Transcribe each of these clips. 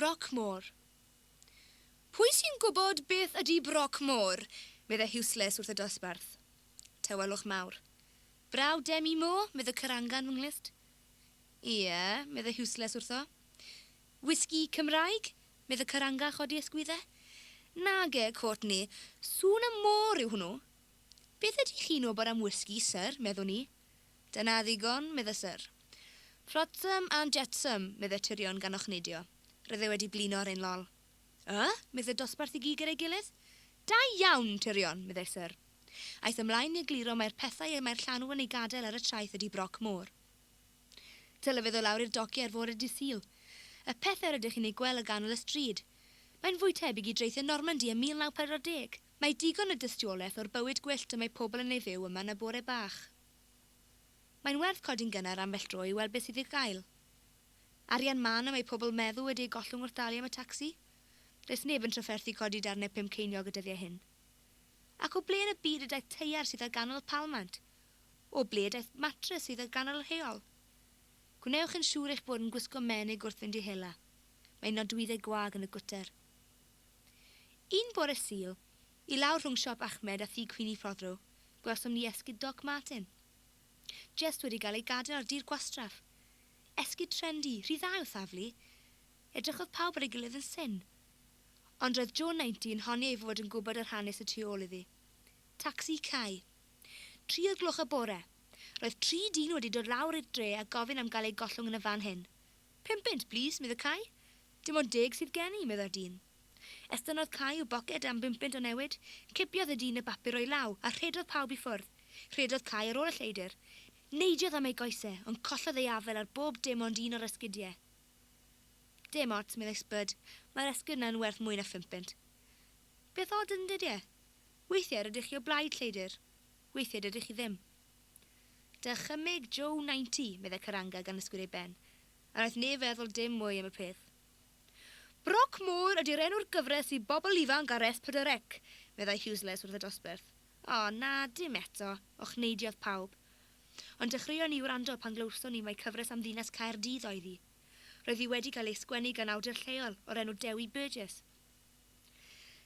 Broc Môr. Pwy sy'n gwybod beth ydy broc môr? meddai Huseless wrth y dosbarth. Tawelwch mawr. Braw Demi Moore? medde Carangan fy nghlust. Ie, medde Huseless wrtho. Wisgi Cymraeg? medde Caranga a chodi ysgwydde. Nage, Courtney, sŵn y môr yw hwnnw. Beth ydych chi'n wybod am wisgi, syr? meddwn i. Dyna ddigon, medde Syr. Flotsam and jetsam, medde Tirion gan ochneidio. Roedd e wedi blino ar ein lol. Y? medde dosbarth i gyd gyda'i gilydd. Da iawn, Tirion, meddai Syr. Aeth ymlaen i egluro mai'r pethau y mae'r llanw yn eu gadael ar y traeth ydi broc môr. Dyle fe ddod lawr i'r dociau ar fore dydd Sul. Y pethau rydych chi'n eu gweld ar ganol y stryd. Mae'n fwy tebyg i draethau Normandy ym 1940. Mae digon o dystiolaeth o'r bywyd gwyllt y mae pobl yn ei fyw yma yn y bore bach. Mae'n werth codi'n gynnar ambell dro i weld beth sydd i'w gael. Arian mân y mae pobl meddw wedi ei gollwng wrth dalu am y tacsi. Does neb yn trafferthu codi darnau pum ceiniog y dyddiau hyn. Ac o ble yn y byd y daeth teiar sydd ar ganol y palmant? O ble y daeth matres sydd ar ganol yr heol? Gwnewch yn siŵr eich bod yn gwisgo menig wrth fynd i hela. Mae nodwyddau gwag yn y gwter. Un bore Sul, i lawr rhwng siop Ahmed a thŷ Queenie Prothero, gwelsom ni esgid Doc Martin. Jest wedi gael ei gadael ar dir gwastraff. Esgid trendy, rhy dda i'w thaflu. Edrychodd pawb ar ei gilydd yn syn. Ond roedd Joe Ninety yn honni ei fod yn gwybod yr hanes y tu ôl iddi. Tacsi Cai. Tri o'r gloch y bore. Roedd tri dyn wedi dod lawr i'r dre a gofyn am gael eu gollwng yn y fan hyn. Pum punt, plîs, medde Cai. Dim ond deg sydd gen i, meddai'r dyn. Estynnodd Cai i'w boced am bum punt o newid. Cipiodd y dyn y bapur o'i law, a rhedodd pawb i ffwrdd. Rhedodd Cai ar ôl y lleidr. Neidiodd am ei goese, ond collodd ei afael ar bob dim ond un o'r esgidie. Dim ots, meddai Spud, mae'r esgid 'na yn werth mwy na phum punt. Beth od, yn dydi e? Weithiau rydych chi o blaid lleidr. Weithiau dydych chi ddim. Dychymyg Joe Ninety, meddai Karanga gan ysgwyd ei ben. A wnaeth neb feddwl dim mwy am y peth. Broc Môr ydi'r enw'r gyfres i bobl ifanc ar S4C, meddai Huseless wrth y dosbarth. O, na, dim eto, ochneidiodd pawb. Ond dechreuon ni wrando pan glywson ni mai cyfres am ddinas Caerdydd oedd hi. Roedd hi wedi cael ei sgwennu gan awdur lleol o'r enw Dewi Burgess.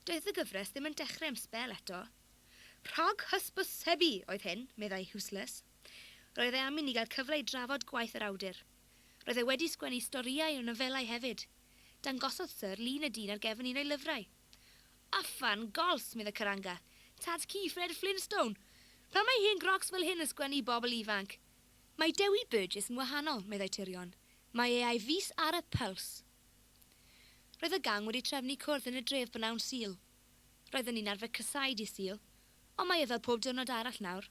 Doedd y gyfres ddim yn dechrau am sbel eto. Rhag hysbysebu oedd hyn, meddai Huseless. Roedd e am i ni gael cyfle i drafod gwaith yr awdur. Roedd e wedi sgwennu storïau o nofelau hefyd. Dangosodd Syr lun y dyn ar gefn un o'i lyfrau. Uffan gols! meddai Karanga. Tad-cu Fred Flintstone! Pam mae hen grocs fel hyn yn sgwennu i bobl ifanc? Mae Dewi Burgess yn wahanol, meddai Tirion. Mae e a'i fys ar y pyls. Roedd y gang wedi trefnu cwrdd yn y dref b'nawn Sul. Roedden ni'n arfer casáu dydd Sul, ond mae e fel pob diwrnod arall nawr.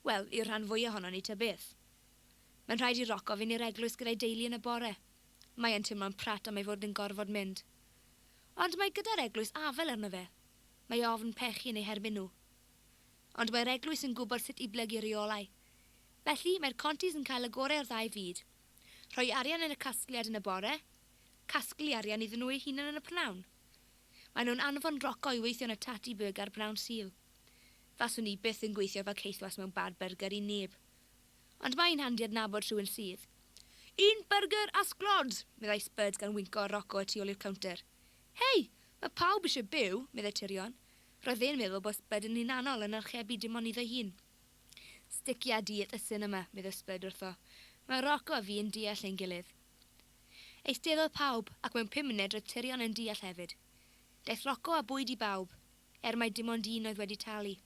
Wel, i'r rhan fwya ohonon ni ta beth. Mae'n rhaid i Rocco fynd i'r eglwys gyda'i deulu yn y bore. Mae e'n teimlo'n prat am ei fod yn gorfod mynd. Ond mae gyda'r eglwys afael arno fe. Mae ofn pechu yn eu herbyn nhw. Ond mae'r eglwys yn gwybod sut i blygu rheolau. Felly, mae'r Contis yn cael y gorau o'r ddau fyd. Rhoi arian yn y casgliad yn y bore, casglu arian iddyn nhw eu hunain yn y prynhawn. Maen nhw'n anfon Rocco i weithio yn y Tatty Burger ar bnawn Sul. Faswn i byth yn gweithio fel caethwas mewn bad burger i neb. Ond mae hi'n handi adnabod rhywun sydd. Un byrgyr a sglod! meddai Spud gan winco ar Rocco y tu ôl i'r cownter. Hei! Mae pawb eisiau byw! meddai Tirion. Roedd e'n meddwl bod Spud yn hunanol yn archebu dim ond iddo'i hun. Sticia di at y sinema, meddai Spud wrtho. Mae Rocco a fi yn deall ein gilydd. Eisteddodd pawb, ac mewn pum munud roedd Tirion yn deall hefyd. Daeth Rocco â bwyd i bawb, er mai dim ond un oedd wedi talu.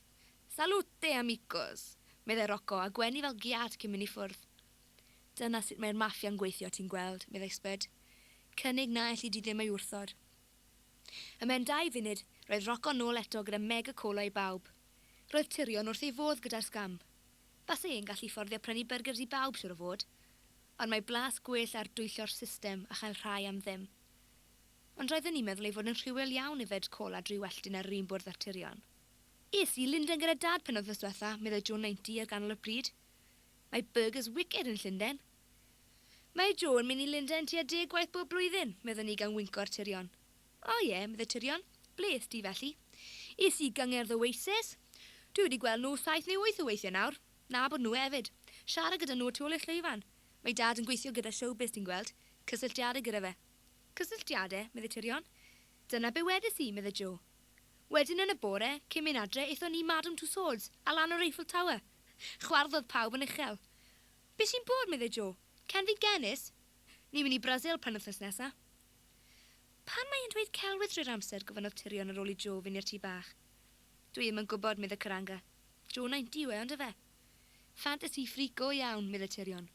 Salute, amicos! meddai Rocco, a gwenu fel giât cyn mynd i ffwrdd. Dyna sut mae'r maffia'n gweithio, ti'n gweld, meddai Spud. Cynnig na elli di ddim ei wrthod. Ymhen dau funud, roedd Rocco nôl eto gyda mega cola i bawb. Roedd Tirion wrth ei fodd gyda'r sgam. Fase e'n gallu fforddio prynu byrgyrs i bawb, siŵr o fod. Ond mae blas gwell ar dwyllo'r system a chael rhai am ddim. Ond roedden ni'n meddwl ei fod yn rhywiol iawn yfed cola drwy welltyn ar yr un bwrdd â'r Tirion. Es i Lunden gyda Dad penwythnos dwetha, meddai Joe Ninety ar ganol y pryd. Mae burgers wicked yn Llundain. Mae Joe yn mynd i Lundain tua deg gwaith bob blwyddyn, meddwn i gan winco ar Tirion. O ie, meddai Tirion. Ble est ti felly? Es i i gyngerdd Oasis. Dwi wedi gweld nhw saith neu wyth o weithiau nawr. Nabod nhw hefyd. Siarad gyda nhw y tu ôl i'r llwyfan. Mae Dad yn gweithio gyda Showbiz, ti'n gweld. Cysylltiadau gyda fe. Cysylltiade, medde Tirion. Dyna be wedes i, medde Joe. Wedyn yn y bore, cyn mynd adre, aethon ni i Madame Tussauds a lan o'r Eiffel Tower. Chwarddodd pawb yn uchel. Be sy'n bod, medde Joe. Cenfigenus? Ni'n mynd i Brasil penwythnos nesa. Pam mae e'n dweud celwydd drwy'r amser, gofynnodd Tirion ar ôl i Joe fynd i'r tŷ bach. Dwi ddim yn gwybod, medde Karanga. Joe 90 yw e, on'd yfe? Fantasy freak go iawn, medde Tirion.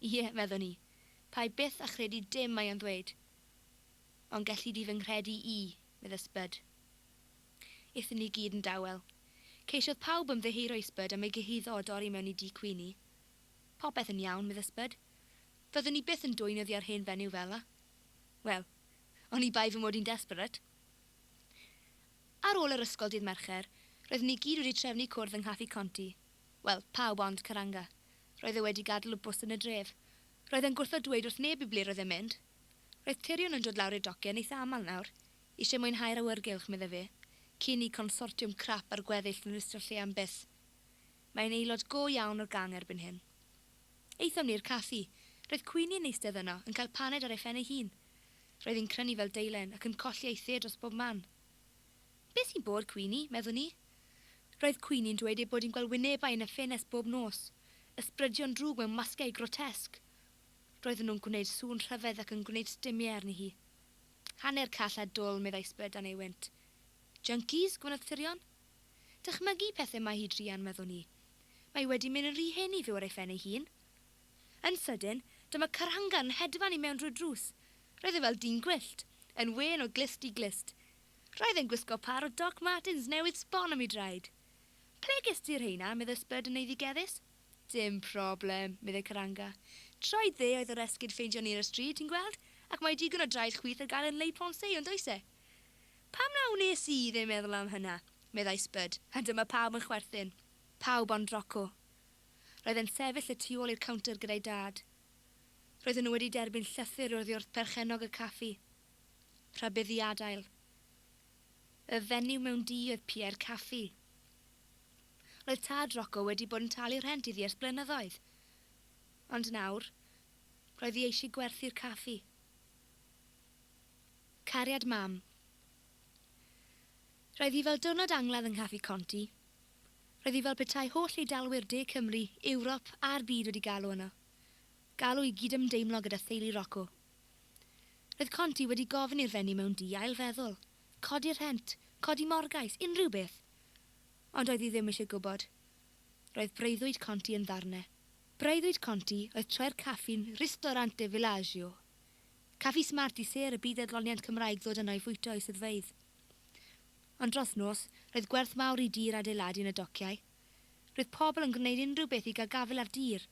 Ie, meddwn i. Paid byth â chredu dim mae o'n ddweud. Ond gelli di fy nghredu i, medde Spud. Aethon ni gyd yn dawel. Ceisiodd pawb ymddiheuro i Spud am ei gyhuddo o dorri mewn i dŷ Queenie. Popeth yn iawn, medde Spud. Fyddwn i byth yn dwyn oddi ar hen fenyw fel 'na. Wel, oni bai fy mod i'n desperate. Ar ôl yr ysgol dydd Mercher, roeddwn ni gyd wedi trefnu cwrdd yng Nghaffi Conti. Wel, pawb ond Karanga. Roedd e wedi gadael y bws yn y dref. Roedd e'n gwrthod dweud wrth neb i ble roedd e'n mynd. Roedd Tirion yn dod lawr i'r dociau yn eitha aml nawr. Eisiau mwynhau'r awyrgylch, medde fe, cyn i consortiwm crap a'r gweddill ddinistrio lle am byth. Mae'n aelod go iawn o'r gang erbyn hyn. Aethom ni i'r caffi. Roedd Queenie yn eistedd yno, yn cael paned ar ei phen ei hun. Roedd hi'n crynu fel deilen, ac yn colli ei the dros bob man. Be sy'n bod, Queenie? meddwn i. Roedd Queenie'n dweud ei bod hi'n gweld wynebau yn y ffenest bob nos, ysbrydion drwg mewn masgiau grotesg. Roedden nhw'n gwneud sŵn rhyfedd ac yn gwneud stumiau arni hi. Hanner call a dwl, meddai Spud dan ei wynt. Junkies? gofynnodd Tirion. Dychmygu pethau mae hi druan, meddwn i. Mae wedi mynd yn rhy hen i fyw ar ei phen ei hun. Yn sydyn, dyma Karanga yn hedfan i mewn drwy'r drws. Roedd e fel dyn gwyllt, yn wên o glust i glust. Roedd e'n gwisgo pâr o Doc Martens newydd sbon am ei draed. Ple gest ti'r rheina? meddai Spud yn eiddigeddus. Dim problem, meddai Karanga. Troed dde oedd yr esgid ffeindion ni ar y stryd, ti'n gweld, ac mae digon o draed chwith ar gael yn Les Pensées, on'd oes e? Pam na wnes i ddim meddwl am hynna? meddai Spud, a dyma pawb yn chwerthin. Pawb ond Rocco. Roedd e'n sefyll y tu ôl i'r cownter gyda'i dad. Roedden nhw wedi derbyn llythyr oddi wrth perchennog y caffi. Rhybudd i adael. Y fenyw mewn du oedd piau'r caffi. Roedd tad Rocco wedi bod yn talu rhent iddi ers blynyddoedd. Ond nawr, roedd hi eisiau gwerthu'r caffi. Cariad mam. Roedd hi fel diwrnod angladd yng Nghaffi Conti. Roedd hi fel petai holl Eidalwyr De Cymru, Ewrop a'r byd wedi galw yno. Galw i gydymdeimlo gyda theulu Rocco. Roedd Conti wedi gofyn i'r fenyw mewn du ailfeddwl, codi'r rhent, codi morgais, unrhyw beth. Ond oedd hi ddim eisiau gwybod. Roedd breuddwyd Conti yn ddarnau. Breuddwyd Conti oedd troi'r caffi'n Ristorante Villaggio. Caffi smart i sêr y byd adloniant Cymraeg ddod yno i fwyta o'u swyddfeydd. Ond dros nos, roedd gwerth mawr i dir adeiladu yn y dociau. Roedd pobl yn gwneud unrhyw beth i gael gafael ar dir.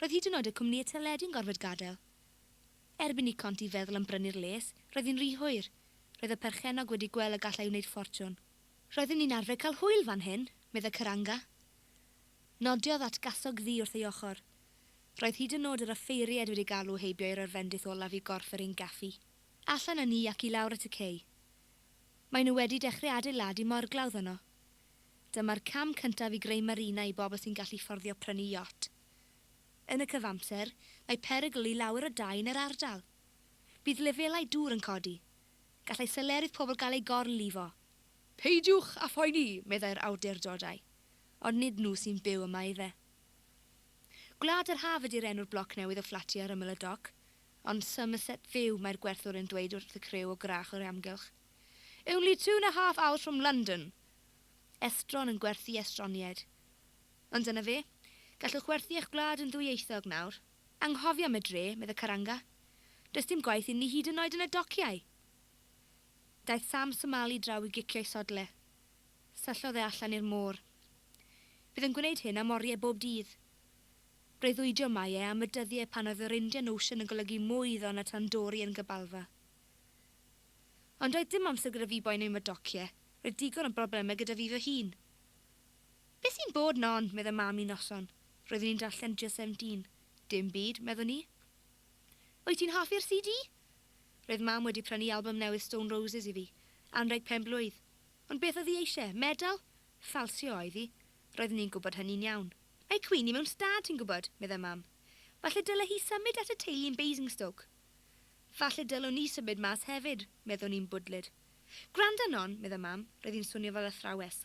Roedd hyd yn oed y cwmnïau teledu'n gorfod gadael. Erbyn i Conti feddwl am brynu'r les, roedd hi'n rhy hwyr. Roedd y perchennog wedi gweld y gallai wneud ffortiwn. Roeddwn ni'n arfer cael hwyl fan hyn, meddai Karanga. Nodiodd at gasog ddu wrth ei ochr. Roedd hyd yn oed yr offeiriaid wedi galw heibio i roi'r fendith olaf i gorff yr un gaffi. Allan â ni ac i lawr at y cei. Maen nhw wedi dechrau adeiladu morglawdd yno. Dyma'r cam cyntaf i greu marina i bobl sy'n gallu fforddio prynu iot. Yn y cyfamser, mae perygl i lawer o dai yn yr ardal. Bydd lefelau dŵr yn codi. Gallai selerydd pobl gael eu gorlifo. Peidiwch â phoeni, meddai'r awdurdodau. Ond nid nhw sy'n byw yma ife. Gwlad yr Haf ydi'r enw'r bloc newydd o fflatiau ar ymyl y doc. Ond Somerset View mae'r gwerthwr yn dweud wrth y criw o grach o'r amgylch. Only two and a half hours from London! Estron yn gwerthu estroniaid. Ond dyna fe. Gallwch werthu eich gwlad yn ddwyieithog nawr. Anghofio am y dre, medde Karanga. Does dim gwaith inni hyd yn oed yn y dociau! Daeth Sam Somali draw i gicio'i sodle. Syllodd e allan i'r môr. Bydd yn gwneud hyn am oriau bob dydd. Breuddwydio mae e am y dyddiau pan oedd yr Indian Ocean yn golygu mwy iddo na tandoori yn Gabalfa. Ond doedd dim amser gyda fi boeni am y dociau, roedd digon o broblemau gyda fi fy hun. Be sy'n bod, Non? meddai Mam un noson. Roeddwn i'n darllen Just 17. Dim byd, meddwn i. Wyt ti'n hoffi'r CD? Roedd Mam wedi prynu albwm newydd Stone Roses i fi, anrheg pen-blwydd. Ond beth oedd hi eisiau? Medal? Ffalsio oedd hi. Roeddwn i'n gwybod hynny'n iawn. Mae Queenie mewn stad, ti'n gwybod, meddai Mam. Falle dyle hi symud at y teulu yn Basingstoke. Falle dylwn ni symud mas hefyd, meddwn i'n bwdlyd. Gwranda Non, medda Mam, roedd hi'n swnio fel athrawes.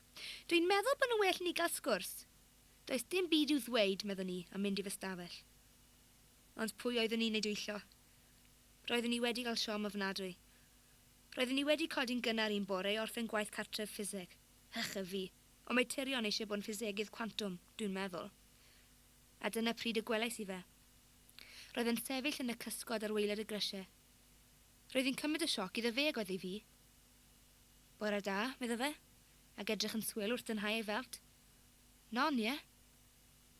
Dwi'n meddwl bod yn well ni gael sgwrs. Does dim byd i'w ddweud, meddwn i, a mynd i fy stafell. Ond pwy oeddwn i'n ei dwyllo? Roeddwn i wedi cael siom ofnadwy. Roeddwn i wedi codi'n gynnar un bore i orffen gwaith cartref ffiseg. Ych a fi. Ond mae Tirion eisiau bod yn ffisegydd cwantwm, dwi'n meddwl. A dyna pryd y gwelais i fe. Roedd e'n sefyll yn y cysgod ar waelod y grisiau. Roedd hi'n cymryd y sioc iddo fe ag oedd i fi. Bore da, medda fe, ac edrych yn swil wrth dynhau ei felt. Non, ie?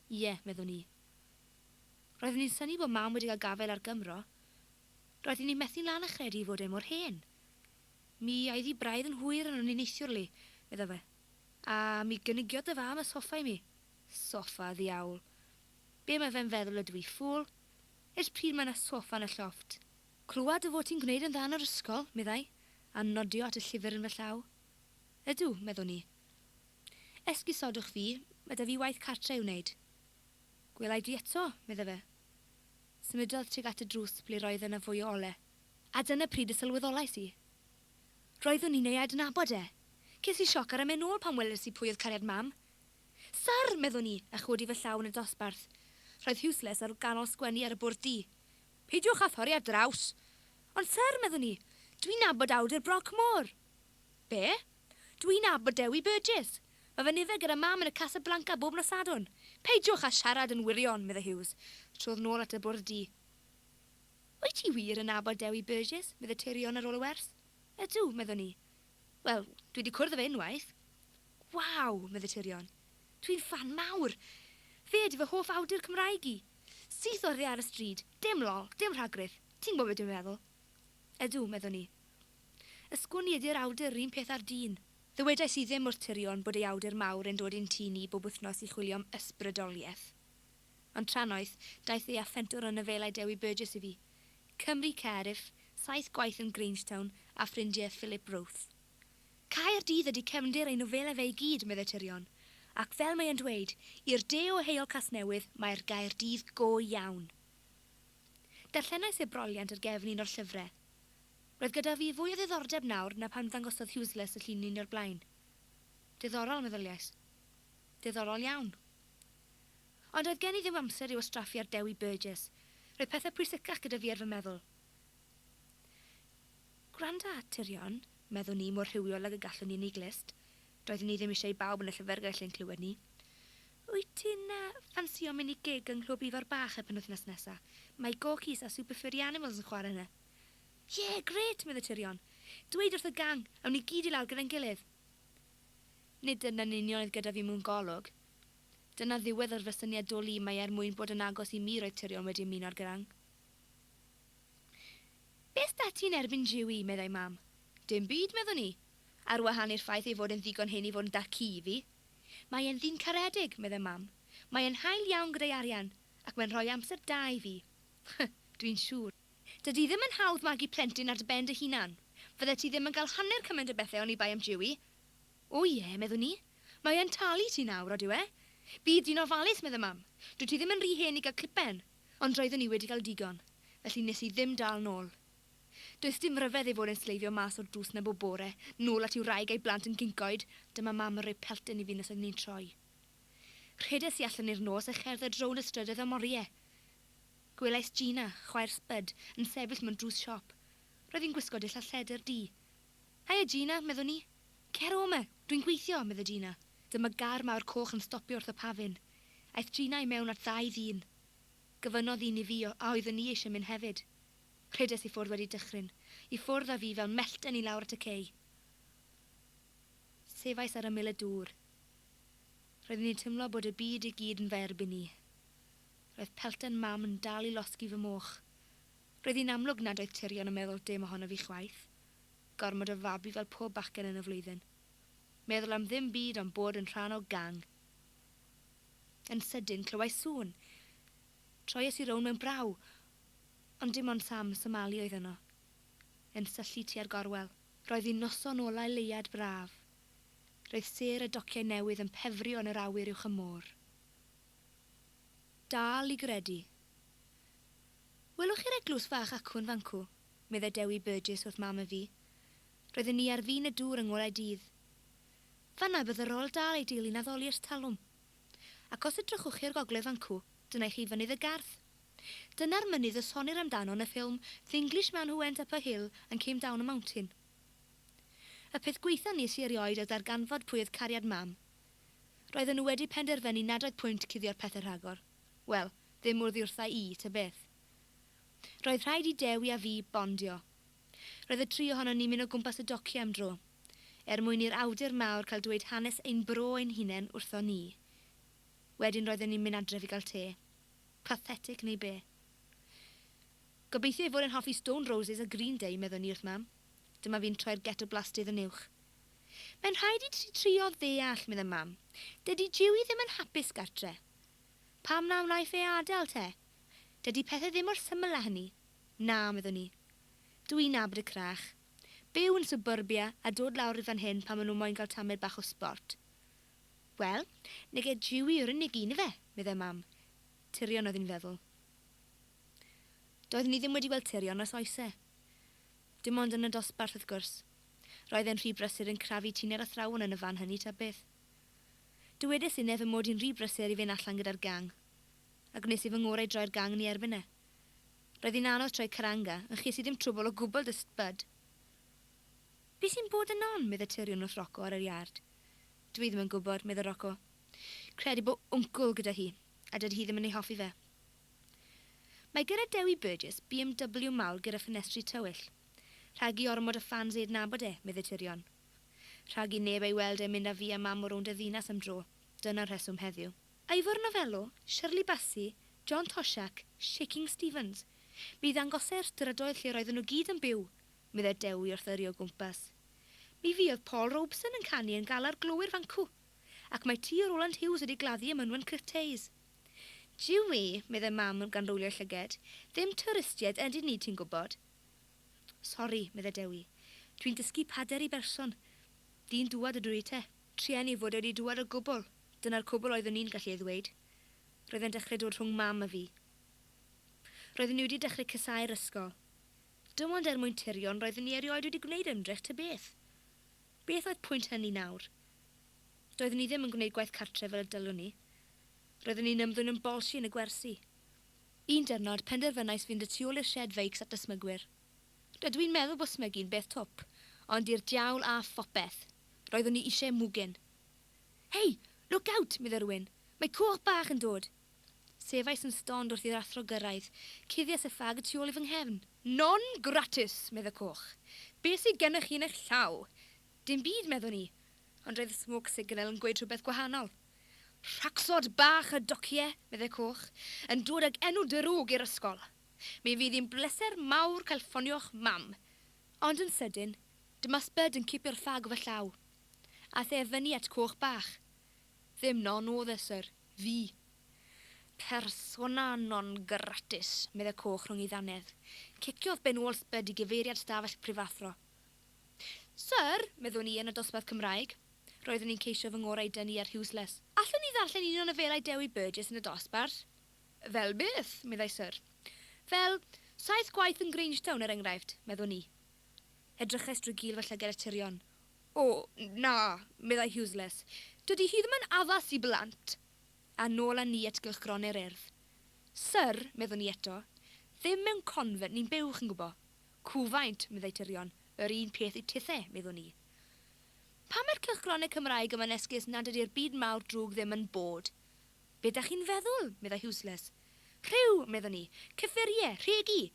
Ie, meddwn i. Roeddwn i'n synnu bod Mam wedi cael gafael ar Gymro. Roeddwn i'n methu'n lân â chredu ei fod e mor hen. Mi aeth hi braidd yn hwyr arnon ni neithiwr, Li, medda fe. A mi gynigiodd dy fam y soffa i mi. Soffa, ddiawl. Be mae fe'n feddwl ydw i, ffŵl? Ers pryd mae 'na soffa yn y llofft? Clywad dy fod ti'n gwneud yn dda yn yr ysgol, meddai, a nodio at y llyfr yn fy llaw. Ydw, meddwn i. Esgusodwch fi, mae 'da fi waith cartre i'w wneud. Gwela i di eto, medda fe. Symudodd tuag at y drws ble roedd yna fwy o ole. A dyna pryd y sylweddolais i. Roeddwn i'n ei adnabod e. Ces i sioc ar y mynd nôl pan weles i pwy oedd cariad Mam. Syr! meddwn i, a chodi fy llaw yn y dosbarth. Roedd Huseless ar ganol sgwennu ar y bwrdd du. Peidiwch â thorri ar draws! Ond syr, meddwn i, dwi'n nabod awdur Broc Môr! Be? Dwi'n nabod Dewi Burgess! Mae fe'n yfed gyda Mam yn y Casa Blanca bob nos Sadwrn! Peidiwch â siarad yn wirion, meddai Hughes. Trodd nôl at y bwrdd du. Wyt ti wir yn nabod Dewi Burgess? meddai Tirion ar ôl y wers. Ydw, meddwn i. Wel, dwi 'di cwrdd â fe unwaith. Waw! medde Tirion. Dwi'n ffan mawr! Fe ydi fy hoff awdur Cymraeg i! Syth oddi ar y stryd, dim lol, dim rhagrith, ti'n gwybod be dwi'n feddwl? Ydw, meddwn i. Ysgwn i ydi'r awdur yr un peth â'r dyn? Ddywedais i ddim wrth Tirion bod ei awdur mawr e'n dod i'n tŷ ni bob wythnos i chwilio am ysbrydoliaeth. Ond trannoeth, daeth e â phentwr o nofelau Dewi Burgess i fi. Cymru Cardiff, saith gwaith yn Grangetown a ffrindiau Philip Roth. Caerdydd ydi cefndir ei nofelau fe i gyd, meddai Tirion. Ac fel mae e'n dweud, i'r de o Heol Casnewydd mae'r Gaerdydd go iawn. Darllenais e broliant ar gefn un o'r llyfrau. Roedd gyda fi fwy o ddiddordeb nawr na pan ddangosodd Huseless y llun i ni o'r blaen. Diddorol, meddyliais. Diddorol iawn. Ond doedd gen i ddim amser i'w wastraffu ar Dewi Burgess. Roedd pethau pwysicach gyda fi ar fy meddwl. Gwranda, Tirion, meddwn i mor rhywiol ag y gallwn i yn ei glust. Doeddwn i ddim eisiau i bawb yn y llyfrgell ein clywed ni. Wyt ti'n ffansïo mynd i gig yng Nghlwb Ifor Bach y penwythnos nesa? Mae Gorky's a Super Furry Animals yn chwarae yna. Ie, grêt, medde Tirion. Dweud wrth y gang, awn ni gyd i lawr gyda'n gilydd. Nid dyna'n union oedd gyda fi mewn golwg. Dyna ddiwedd ar fy syniad dwl i mai er mwyn bod yn agos i mi roedd Tirion wedi ymuno â'r gang. Beth 'da ti yn erbyn Jiwi? meddai Mam. Dim byd, meddwn i. Ar wahân i'r ffaith ei fod e'n ddigon hen i fod yn dad-cu i fi. Mae e'n ddyn caredig, meddai Mam. Mae e'n hael iawn gyda'i arian, ac mae'n rhoi amser da i fi. Hy, dwi'n siŵr. Dydy ddim yn hawdd magu plentyn ar dy ben dy hunan. Fyddet ti ddim yn cael hanner cymaint o bethau oni bai am Jiwi. O ie, meddwn i. Mae e'n talu ti nawr, odyw e? Bydd di'n ofalus, meddai Mam. Dwyt ti ddim yn rhy hen i gael clipen. Ond roeddwn i wedi cael digon, felly nes i ddim dal nôl. Does dim ryfedd ei fod e'n sleifio mas o'r drws 'na bob bore, nôl at ei wraig a'i blant yn Gyncoed, dyma Mam yn rhoi pelten i fi nes oeddwn i'n troi. Rhedes i allan i'r nos a cherdded rownd y strydoedd am orie. Gwelais Gina, chwaer Spud, yn sefyll mewn drws siop. Roedd hi'n gwisgo dillad lledr du. Haia Gina, meddwn i. Cer o 'ma, dwi'n gweithio, medde Gina. Dyma gar mawr coch yn stopio wrth y pafin. Aeth Gina i mewn at ddau ddyn. Gofynnodd un i fi a oeddwn i eisiau mynd hefyd. Rhedes i ffwrdd wedi dychryn. I ffwrdd â fi fel mellten i lawr at y cei. Sefais ar ymyl y dŵr. Roeddwn i'n teimlo bod y byd i gyd yn fy erbyn i. Roedd pelten Mam yn dal i losgi fy moch. Roedd hi'n amlwg nad oedd Tirion yn meddwl dim ohonof fi chwaith. Gormod o fabi fel pob bachgen yn y flwyddyn. Meddwl am ddim byd ond bod yn rhan o gang. Yn sydyn, clywais sŵn. Troies i rownd mewn braw, ond dim ond Sam Somali oedd yno, yn syllu tua'r gorwel. Roedd hi'n noson olau leuad braf. Roedd sêr y dociau newydd yn pefrio yn yr awyr uwch y môr. Dal i gredu. Welwch chi'r eglwys fach acw yn fancw? Meddai Dewi Burgess wrth mam a fi. Roedden ni ar fin y dŵr yng ngolau dydd. Fan'na bydde Roald Dahl a'i deulu'n addoli ers talwm. Ac os edrychwch chi i'r gogledd fancw, dyna i chi Fynydd y Garth. Dyna'r mynydd y sonnir amdano yn y ffilm The Englishman Who Went Up a Hill and Came Down a Mountain. Y peth gwaetha nes i erioed oedd darganfod pwy oedd cariad mam. Roedden nhw wedi penderfynu nad oedd pwynt cuddio'r pethe rhagor. Wel, ddim oddi wrtha i, ta beth. Roedd rhaid i Dewi a fi bondio. Roedd y tri ohonon ni'n mynd o gwmpas y dociau am dro, er mwyn i'r awdur mawr cael dweud hanes ein bro ein hunain wrthon ni. Wedyn roedden ni'n mynd adref i gael te. Pathetic neu be? Gobeithio ei fod e'n hoffi Stone Roses a Green Day, meddwn i wrth Mam. Dyma fi'n troi'r ghetto blastydd yn uwch. Mae'n rhaid i ti trio ddeall, meddai Mam. Dydy Jiwi ddim yn hapus gartre. Pam na wnaiff e adael, te? Dydy pethe ddim mor syml â hynny. Na, meddwn i. Dw i'n nabod y crach. Byw yn swbyrbia a dod lawr i fan hyn pan maen nhw moyn cael tamed bach o sbort. Wel, nage Jiwi yw'r unig un ife, meddai Mam. Tirion oedd hi'n feddwl. Doeddwn i ddim wedi gweld Tirion ers oese. Dim ond yn y dosbarth, wrth gwrs. Roedd e'n rhy brysur yn crafu tuni'r athrawon yn y fan hynny ta beth. Dywedais inne fy mod i'n rhy brysur i fynd allan gyda'r gang. A gwnes i fy ngorau i droi'r gang yn ei erbyn e. Roedd hi'n anodd troi Karanga, ond ches i ddim trwbwl o gwbl 'da Spud. Be sy'n bod yn on? medde Tirion wrth Rocco ar yr iard. Dw i ddim yn gwybod, medde Rocco. Credu bo wncwl gyda hi, a dydy hi ddim yn ei hoffi fe. Mae gyda Dewi Burgess BMW mawr gyda ffenestri tywyll. Rhag i ormod o ffans ei adnabod e, medde Tirion. Rhag i neb ei weld e'n mynd â fi a Mam o rownd y ddinas am dro, dyna'r rheswm heddiw. Ivor Novello, Shirley Bassey, John Toshack, Shaking Stevens. Mi ddangosai'r strydoedd lle roedden nhw gyd yn byw, meddai Dewi wrth yrru o gwmpas. Mi fuodd Paul Robeson yn canu yn gala'r glowyr fancw. Ac mae tŷ Roland Hughes wedi gladdu ym mynwent Cryfteis. Jiwi, meddai Mam gan rowlio'i llyged, ddim twristiaid ydyn ni, ti'n gwybod. Sori, meddai Dewi. Dwi'n dysgu pader i berson. Dyn dŵad ydw i te. Trueni fod e wedi dŵad o gwbl, dyna'r cwbl oeddwn i'n gallu ei ddweud. Roedd e'n dechrau dod rhwng Mam a fi. Roeddwn i wedi dechrau casáu'r ysgol. Dim ond er mwyn Tirion roeddwn i erioed wedi gwneud ymdrech ta beth. Beth oedd pwynt hynny nawr? Doeddwn i ddim yn gwneud gwaith cartref fel y dylwn i. Roeddwn i'n ymddwyn yn bolshi yn y gwersi. Un diwrnod, penderfynais fynd y tu ôl i'r sied feics at y smygwyr. Rydw i'n meddwl bod smygu'n beth twp, ond i'r diawl â phopeth! Roeddwn i eisiau mwgyn. Hei! Look out! meddai rhywun. Mae coch bach yn dod! Sefais yn stond wrth i'r athro gyrraedd. Cuddiais y ffag y tu ôl i fy nghefn. Non gratis! medd y coch. Be sy gennych chi yn eich llaw? Dim byd, meddwn i. Ond roedd y smoke signal yn gweud rhywbeth gwahanol. Rhacsod bach y docie, medd y coch, yn dod ag enw drwg i'r ysgol. Mi fydd hi'n bleser mawr cael ffonio'ch mam. Ond yn sydyn, dyma Spud yn cipio'r ffag o fy llaw. Aeth e fyny at Coch Bach. Ddim non o'dd e, syr. Fi. Persona non gratis, medde Coch rhwng ei ddannedd. Ciciodd ben ôl Spud i gyfeiriad stafell y prifathro. Syr, meddwn i yn y dosbarth Cymraeg. Roeddwn i'n ceisio fy ngorau i dynnu ar Huseless. Allwn ni ddarllen un o nofelau Dewi Burgess yn y dosbarth? Fel beth? meddai Syr. Fel, Saith Gwaith yn Grangetown, er enghraifft, meddwn i. Edrychais drwy gil fy llygad at Tirion. O, na, meddai Huseless, dydy hi ddim yn addas i blant! A nôl â ni at gylchgronau'r Urdd. Syr, meddwn i eto, ddim mewn convent ni'n byw, chi'n gwbo. Cwfaint, meddai Tirion, yr un peth i tithe, meddwn i. Pam mae'r cylchgronau Cymraeg yma'n esgus nad ydi'r byd mawr drwg ddim yn bod? Be dach chi'n feddwl? meddai Huseless. Rhyw, meddwn i. Cyffurie, rhegi.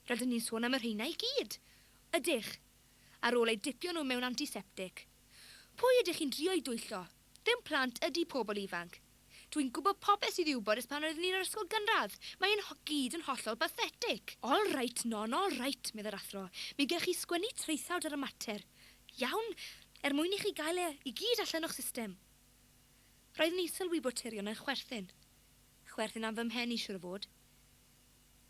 Rydyn ni'n sôn am y rheina i gyd. Ydych. Ar ôl eu dipio nhw mewn antiseptic. Pwy ydych chi'n drio i dwyllo? Ddim plant ydy pobl ifanc. Dw i'n gwybod popeth sydd i'w wybod ers pan oeddwn i'n yr ysgol gynradd. Mae hyn gyd yn hollol bathetic. All right, Non, all right, meddai'r athro. Mi gewch chi sgwennu traethawd ar y mater. Iawn? Er mwyn i chi gael e i gyd allan o'ch system. Roeddwn i'n sylwi bod Tirion yn chwerthin. Chwerthin am fy mhen i, siŵr o fod.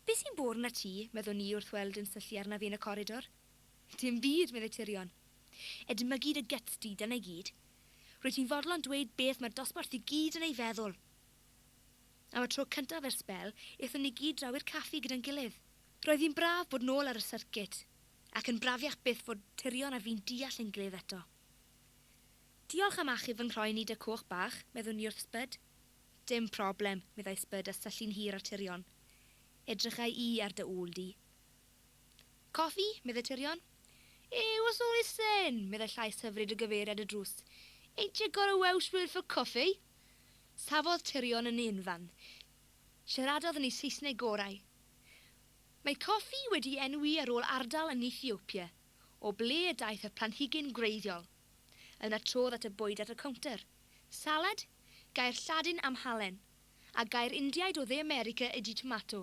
Be sy'n bod arnat ti? meddwn i wrth weld yn syllu arnaf fi yn y coridor. Dim byd, meddai Tirion. Edmygu dy gyts di, dyna i gyd. Rwyt ti'n fodlon dweud beth mae'r dosbarth i gyd yn ei feddwl. Am y tro cyntaf ers sbel, aethon ni gyd draw i'r caffi gyda'n gilydd. Roedd hi'n braf bod nôl ar y syrcit, ac yn brafiach byth fod Tirion a fi'n deall ein gilydd eto. Diolch am achub fy nghroen i 'da coch bach, meddwn i wrth Spud. Dim problem, meddai Spud a syllu'n hir ar Tirion. Edrycha i ar dy ôl di. Coffi? meddai Tirion. Eh, what's all this then? meddai llais hyfryd o gyfeiriad y drws. Ain't you got a Welsh word for coffee? Safodd Tirion yn unfan. Siaradodd yn ei Saesneg gorau. Mae coffi wedi enwi ar ôl ardal yn Ethiopia, o ble y daeth y planhigyn gwreiddiol. Yna trodd at y bwyd ar y cownter. Salad? Gair Lladin am halen. A gair Indiaid o Dde America ydy tomato.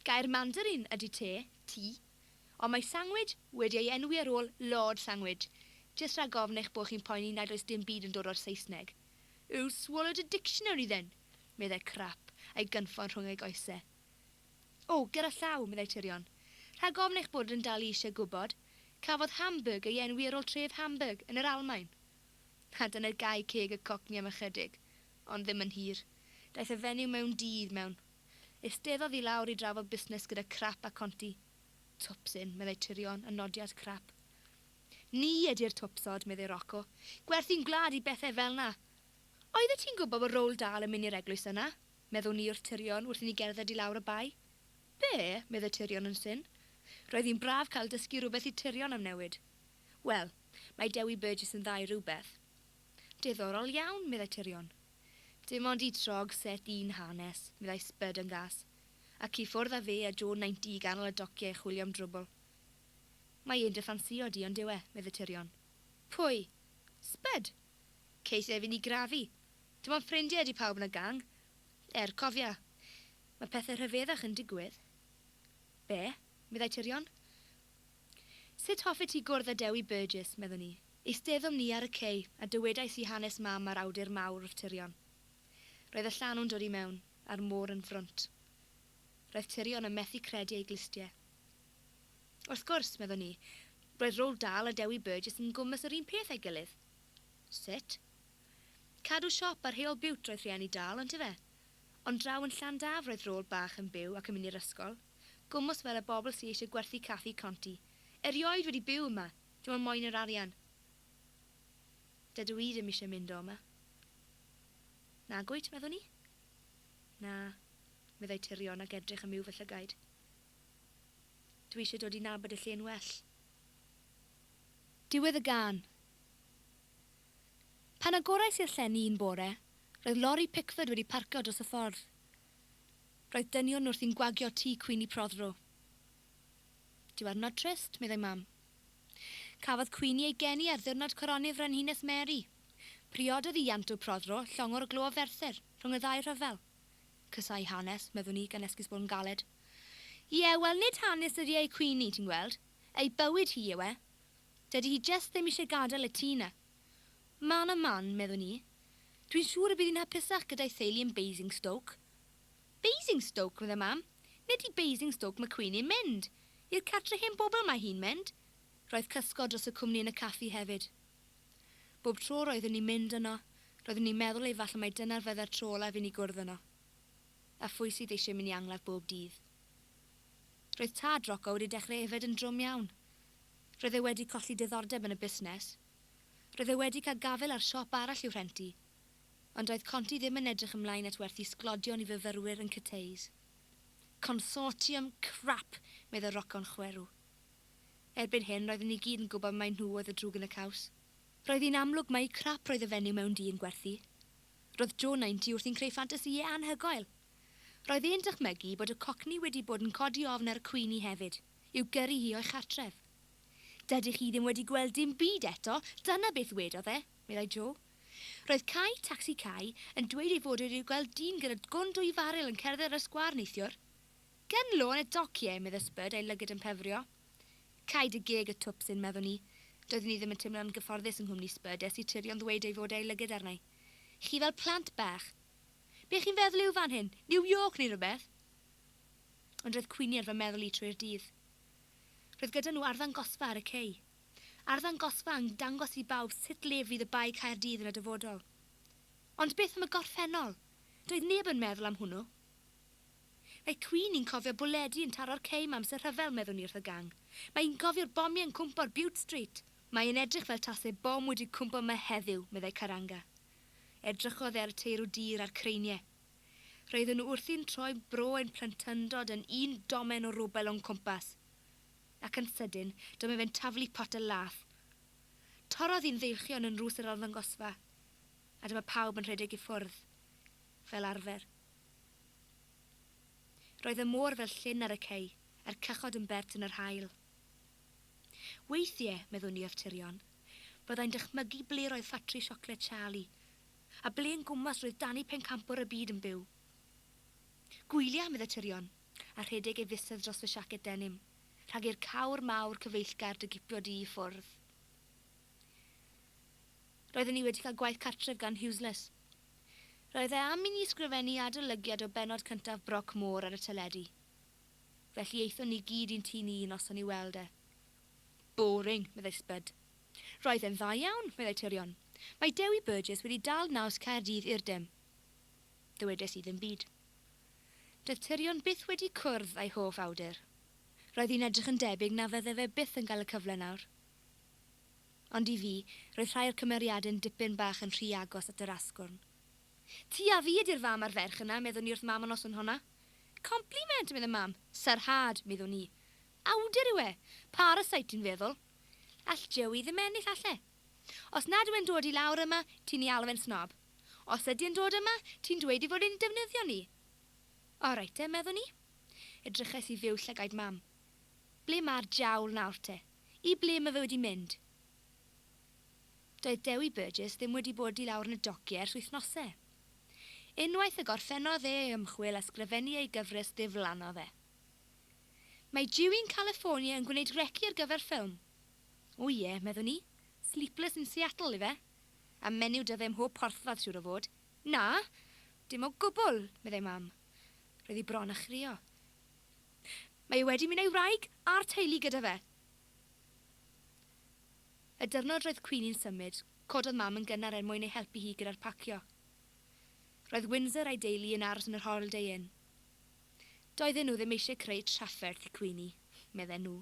Gair Mandarin ydy te, tea. Ond mae sangwij wedi ei enwi ar ôl Lord Sangwij, jyst rhag ofn eich bod chi'n poeni nad oes dim byd yn dod o'r Saesneg. You swallowed a dictionary then? meddai Crap, a'i gynffon rhwng ei goesau. O, gyda llaw, meddai Tirion. Rhag ofn eich bod yn dal i eisiau gwybod, cafodd Hamburg ei enwi ar ôl tref Hamburg, yn yr Almaen. A dyna gau ceg y cocni am ychydig, ond ddim yn hir. Daeth y fenyw mewn dydd mewn. Eisteddodd i lawr i drafod busnes gyda Crap a Conti. Twpsyn, meddai Tirion, yn nodi at Crap. Ni ydi'r twpsod, meddai Rocco. Gwerthu'n gwlad i bethau fel 'na. Oeddet ti'n gwybod bod Roald Dahl yn mynd i'r eglwys yna? Meddwn i wrth Tirion wrth i ni gerdded i lawr y bae. Be? meddai Tirion yn syn. Roedd hi'n braf cael dysgu rhywbeth i Tirion am newid. Wel, mae Dewi Burgess yn dda i rywbeth. Diddorol iawn, meddai Tirion. Dim ond i trog set un hanes, meddai Spud yn gas. Ac i ffwrdd â fe a Joe 90 i ganol y dociau i chwilio am drwbl. Mae e'n dy ffansïo di, on'd yw e? meddai Tirion. Pwy? Spud! Ceis ef i ni grafu. Dim ond ffrindiau ydi pawb yn y gang. Er, cofia, mae pethau rhyfeddach yn digwydd. Be? meddai Tirion. Sut hoffet ti gwrdd â Dewi Burgess? meddwn i. Eisteddom ni ar y cei, a dywedais i hanes mam a'r awdur mawr wrth Tirion. Roedd y llanw'n dod i mewn, a'r môr yn frwnt. Roedd Tirion yn methu credu ei glustiau. Wrth gwrs, meddwn i, roedd Roald Dahl a Dewi Burgess yn gwmws yr un peth â'i gilydd. Sut? Cadw siop ar Heol Bute roedd rhieni Dahl, yntefe? Ond draw yn Llandaf roedd Roald bach yn byw ac yn mynd i'r ysgol. Gwmws fel y bobl sy eisiau gwerthu caffi Conti. Erioed wedi byw yma, dim ond moyn yr arian. Dydw i ddim eisiau mynd o yma. Nagwyt, meddwn i. Na, meddai Tirion ac edrych am yw fy llygaid. Dwi eisiau dod i nabod y lle'n well. Diwedd y gân. Pan agorais i'r llenni un bore, roedd lori Pickford wedi parcio dros y ffordd. Roedd dynion wrthi'n gwagio tŷ Queenie Prothero. Diwrnod trist, meddai Mam. Cafodd Queenie ei geni ar ddiwrnod coroni'r Frenhines Mary. Priododd i Ianto Prothero, llongwr glo o Ferthyr, rhwng y ddau rhyfel. Casau hanes, meddwn i, gan esgus bod yn galed. Ie, wel, nid hanes ydi ei Queenie, ti'n gweld. Ei bywyd hi yw e. Dydy hi jest ddim eisiau gadael y tŷ 'na. Man a man, meddwn i. Dwi'n siŵr y bydd hi'n hapusach gyda'i theulu yn Basingstoke. Basingstoke? meddai Mam. Nid i Basingstoke mae Queenie'n mynd. I'r cartre hen bobl mae hi'n mynd. Roedd cysgod dros y cwmni yn y caffi hefyd. Bob tro roeddwn i'n mynd yno, roeddwn i'n meddwl efallai mai dyna'r fydde'r tro olaf i ni gwrdd yno. A phwy sydd eisiau mynd i angladd bob dydd? Roedd tad Rocco wedi dechrau yfed yn drwm iawn. Roedd e wedi colli diddordeb yn y busnes. Roedd e wedi cael gafael ar siop arall i'w rhentu. Ond doedd Conti ddim yn edrych ymlaen at werthu sglodion i fyfyrwyr yn Cathays. Consortium crap! meddai Rocco'n chwerw. Erbyn hyn, roedden ni gyd yn gwybod mai nhw oedd y drwg yn y caws. Roedd hi'n amlwg mai crap roedd y fenyw mewn du yn gwerthu. Roedd Joe 90 wrthi'n creu ffantasïau anhygoel. Roedd e'n dychmygu bod y Cockney wedi bod yn codi ofn ar y Queenie hefyd, i'w gyrru hi o'i chartref. Dydych chi ddim wedi gweld dim byd eto, dyna beth wedodd e, meddai Joe. Roedd Cai, Tacsi Cai, yn dweud ei fod wedi gweld dyn gyda gwn dwy faril yn cerdded ar y sgwâr neithiwr. Gyn lôn y dociau, meddai Spud, a'i lygad yn pefrio. Cau dy geg, y twpsyn, meddwn i. Doeddwn i ddim yn teimlo'n gyfforddus yng nghwmni Spud ers i Tirion ddweud ei fod e'i lygad arna i. Chi fel plant bach. Be chi'n feddwl yw fan hyn? New York neu rywbeth? Ond roedd cwyni ar fy meddwl i trwy'r dydd. Roedd gyda nhw arddangosfa ar y cei. Arddangosfa yn dangos i bawb sut le fydd y Bae Caerdydd yn y dyfodol. Ond beth am y gorffennol? Doedd neb yn meddwl am hwnnw. Mae Queenie'n cofio bwledi yn taro'r cei 'ma amser rhyfel, meddwn i wrth y gang. Mae hi'n cofio'r bomiau yn cwmpo ar Bute Street. Mae e'n edrych fel tase bom wedi cwmpo 'ma heddiw, meddai Karanga. Edrychodd e ar y teirw dur a'r creiniau. Roedden nhw wrthi'n troi bro ein plentyndod yn un domen o rwbel o'n cwmpas. Ac yn sydyn, dyma fe'n taflu potel lath. Torrodd hi'n ddeilchion yn nrws yr arddangosfa, a dyma pawb yn rhedeg i ffwrdd, fel arfer. Roedd y môr fel llyn ar y cei, a'r cychod yn bert yn yr haul. Weithiau, meddwn i wrth Tirion, byddai'n dychmygu ble roedd ffatri siocled Charlie, a ble yn gwmws roedd Danny Pencampwr y Byd yn byw. Gwylia, meddai Tirion, a rhedeg ei fysedd dros fy siaced denim, rhag i'r cawr mawr cyfeillgar dy gipio di i ffwrdd. Roedden ni wedi cael gwaith cartref gan Huseless. Roedd e am i ni sgrifennu adolygiad o bennod cyntaf Broc Môr ar y teledu. Felly aethon ni gyd i'n tŷ ni un noson i weld e. Boring, meddai Spud. Roedd e'n dda iawn, meddai Tirion. Mae Dewi Burgess wedi dal naws Caerdydd i'r dim. Ddywedes i ddim byd. Doedd Tirion byth wedi cwrdd â'i hoff awdur. Roedd hi'n edrych yn debyg na fydde fe byth yn cael y cyfle nawr. Ond i fi, roedd rhai o'r cymeriadau'n dipyn bach yn rhy agos at yr asgwrn. Ti a fi ydi'r fam a'r ferch yna, meddwn i wrth Mam y noson honna. Compliment, medde Mam. Sarhad, meddwn i. Awdur yw e. Parasite, ti'n feddwl. All Joey ddim ennill, all e? Os nad yw e'n dod i lawr yma, ti'n ei alw fe'n snob. Os ydy e'n dod yma, ti'n dweud ei fod e'n defnyddio ni. All right te, meddwn i. Edrychais i fyw llygaid Mam. Ble mae'r diawl nawr te? I ble mae fe wedi mynd? Doedd Dewi Burgess ddim wedi bod i lawr yn y dociau ers wythnosau. Unwaith y gorffennodd e ei ymchwil a sgrifennu ei gyfres ddiflannodd e. Mae Dewey yn California yn gwneud reci ar gyfer ffilm. O ie, meddwn i. Sleepless in Seattle, ife? A menyw 'da fe mhob porthladd, siŵr o fod. Na! Dim o gwbl, meddai Mam. Roedd hi bron â chrio. Mae e wedi mynd â'i wraig a'r teulu gyda fe. Y dyrnod roedd Queenie'n symud, cododd Mam yn gynnar er mwyn ei helpu hi gyda'r pacio. Roedd Windsor a'i deulu yn aros yn yr Holiday Inn. Doedden nhw ddim eisiau creu trafferth i Queenie, medden nhw.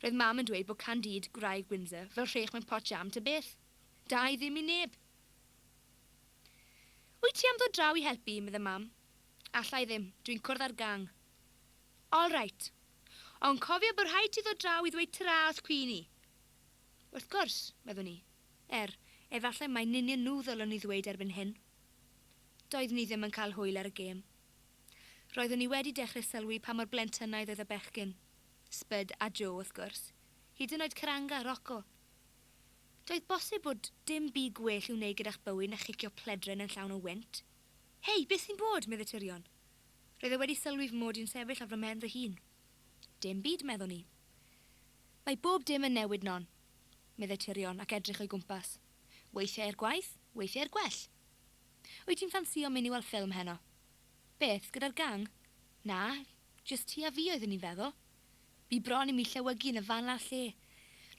Roedd Mam yn dweud bod Candide, gwraig Windsor, fel rhech mewn pot jam ta beth. Da i ddim i neb. Wyt ti am ddod draw i helpu? medde Mam. Alla i ddim, dwi'n cwrdd â'r gang. All right. Ond cofia bod rhaid ti ddod draw i ddweud tara wrth Queenie. Wrth gwrs, meddwn i. Er, efallai mai ninion nhw ddylwn i ddweud erbyn hyn. Doeddwn i ddim yn cael hwyl ar y gêm. Roeddwn i wedi dechrau sylwi pa mor blentynnaidd oedd y bechgyn. Spud a Joe, wrth gwrs. Hyd yn oed Karanga a Rocco. Doedd bosib bod dim byd gwell i'w wneud gyda'ch bywyd na chicio pledren yn llawn o wynt. Hei, beth sy'n bod? medde Tirion. Roedd e wedi sylwi fy mod i'n sefyll ar fy mhen fy hun. Dim byd, meddwn i. Mae bob dim yn newid, Non, medde Tirion ac edrych o'i gwmpas. Weithiau er gwaeth, weithiau er gwell. Wyt ti'n ffansïo mynd i weld ffilm heno? Beth, gyda'r gang? Na, jyst ti a fi oeddwn i'n feddwl. Bu bron i mi llewygu yn y fan a'r lle.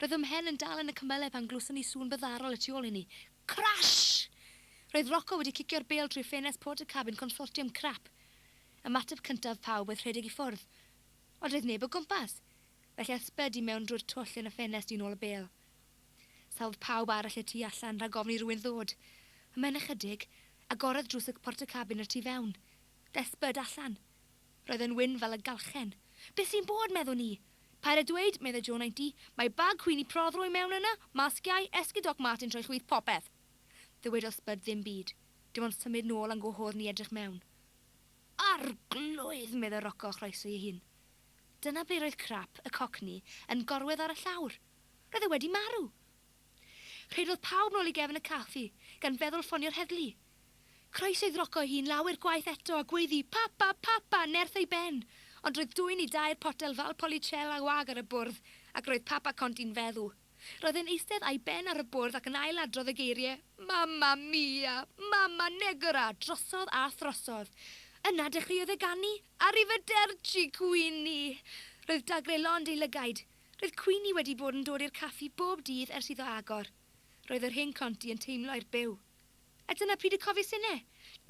Roedd fy mhen yn dal yn y cymylau pan glywson ni sŵn byddarol y tu ôl i ni. Crash! Roedd Rocco wedi cicio'r bêl trwy ffenest portacabin consortiwm crap. Ymateb cyntaf pawb oedd rhedeg i ffwrdd. Ond doedd neb o gwmpas. Felly aeth Spud i mewn drwy'r twll yn y ffenest i nôl y bêl. Safodd pawb arall y tu allan rhag ofn i rywun ddod. Ymhen ychydig, agorodd drws y portacabin o'r tu fewn. Daeth Spud allan. Roedd e'n wyn fel y galchen. Beth sy'n bod, meddwn i? Paid â dweud, meddai Joe 90, mae bag Queenie Prothero i mewn yna, masgiau, esgid Doc Martin troi chwith, popeth. Ddywedodd Spud ddim byd, dim ond symud nôl a'n gwahodd ni edrych mewn. Arglwydd! meddai Rocco a chroeso ei hun. Dyna ble roedd Crap, y Cockney, yn gorwedd ar y llawr. Roedd e wedi marw! Rhedodd pawb nôl i gefn y caffi, gan feddwl ffonio'r heddlu. Croesodd Rocco ei hun lawer gwaith eto a gweiddi 'Papa! Papa! nerth ei ben! Ond roedd dwy neu dair potel Valpolicella wag ar y bwrdd, ac roedd Papa Conti'n feddw. Roedd e'n eistedd a'i ben ar y bwrdd ac yn ail-adrodd y geiriau 'Mamma mia! Mamma negra! drosodd a throsodd. Yna dechreuodd e ganu 'Arrivederci, Queenie! Roedd dagrau lond ei lygaid. Roedd Queenie wedi bod yn dod i'r caffi bob dydd ers iddo agor. Roedd yr hen Conti yn teimlo i'r byw. A dyna pryd y cofies inne!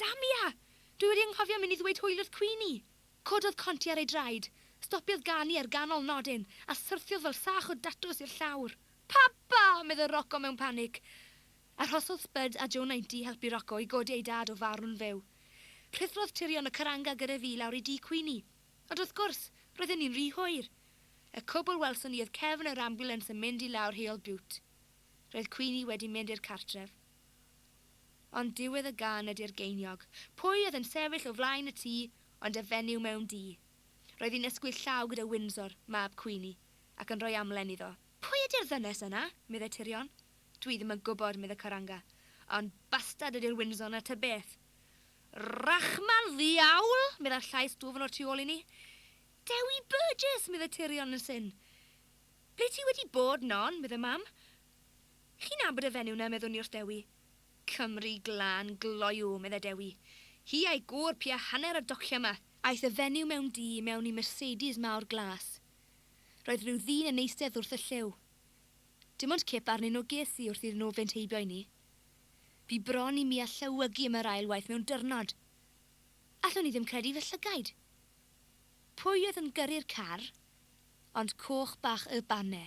Damia! Dwi wedi anghofio mynd i ddweud hwyl wrth Queenie! Cododd Conti ar ei draed, stopiodd ganu ar ganol nodyn, a syrthiodd fel sach o datws i'r llawr. Papa! meddai Rocco mewn panig. Arhosodd Spud a Joe Ninety i helpu Rocco i godi ei dad o farw'n fyw. Rhuthrodd Tirion y caranga gyda fi lawr i dŷ Queenie. Ond wrth gwrs, roedden ni'n rhy hwyr. Y cwbl welson ni oedd cefn yr ambiwlans yn mynd i lawr Heol Bute. Roedd Queenie wedi mynd i'r cartref. Ond diwedd y gân ydi'r geiniog. Pwy oedd yn sefyll o flaen y tŷ ond y fenyw mewn du? Roedd hi'n ysgwyd llaw gyda Windsor, mab Queenie, ac yn rhoi amlen iddo. Pwy ydi'r ddynes yna? meddai Tirion. Dwi ddim yn gwybod, meddai Caranga. Ond bastad ydi'r Windsor 'na ta beth. Rachman ddiawl! meddai'r llais dwfn o'r tu ôl i ni. Dewi Burgess! meddai Tirion yn syn. Ble ti wedi bod, Non? meddai Mam. Chi'n nabod y fenyw 'na, meddwn i wrth Dewi. Cymru glân gloyw, meddai Dewi. Hi a'i gŵr pia hanner y dociau 'ma. Aeth y fenyw mewn du i mewn i Mercedes mawr glas. Roedd rhyw ddyn yn eistedd wrth y llyw. Dim ond cip arnyn nhw ges i wrth iddyn nhw fynd heibio i ni. Bu bron i mi a llewygu am yr ail waith mewn dyrnod. Allwn i ddim credu fy llygaid. Pwy oedd yn gyrru'r car? Ond coch bach y Banne.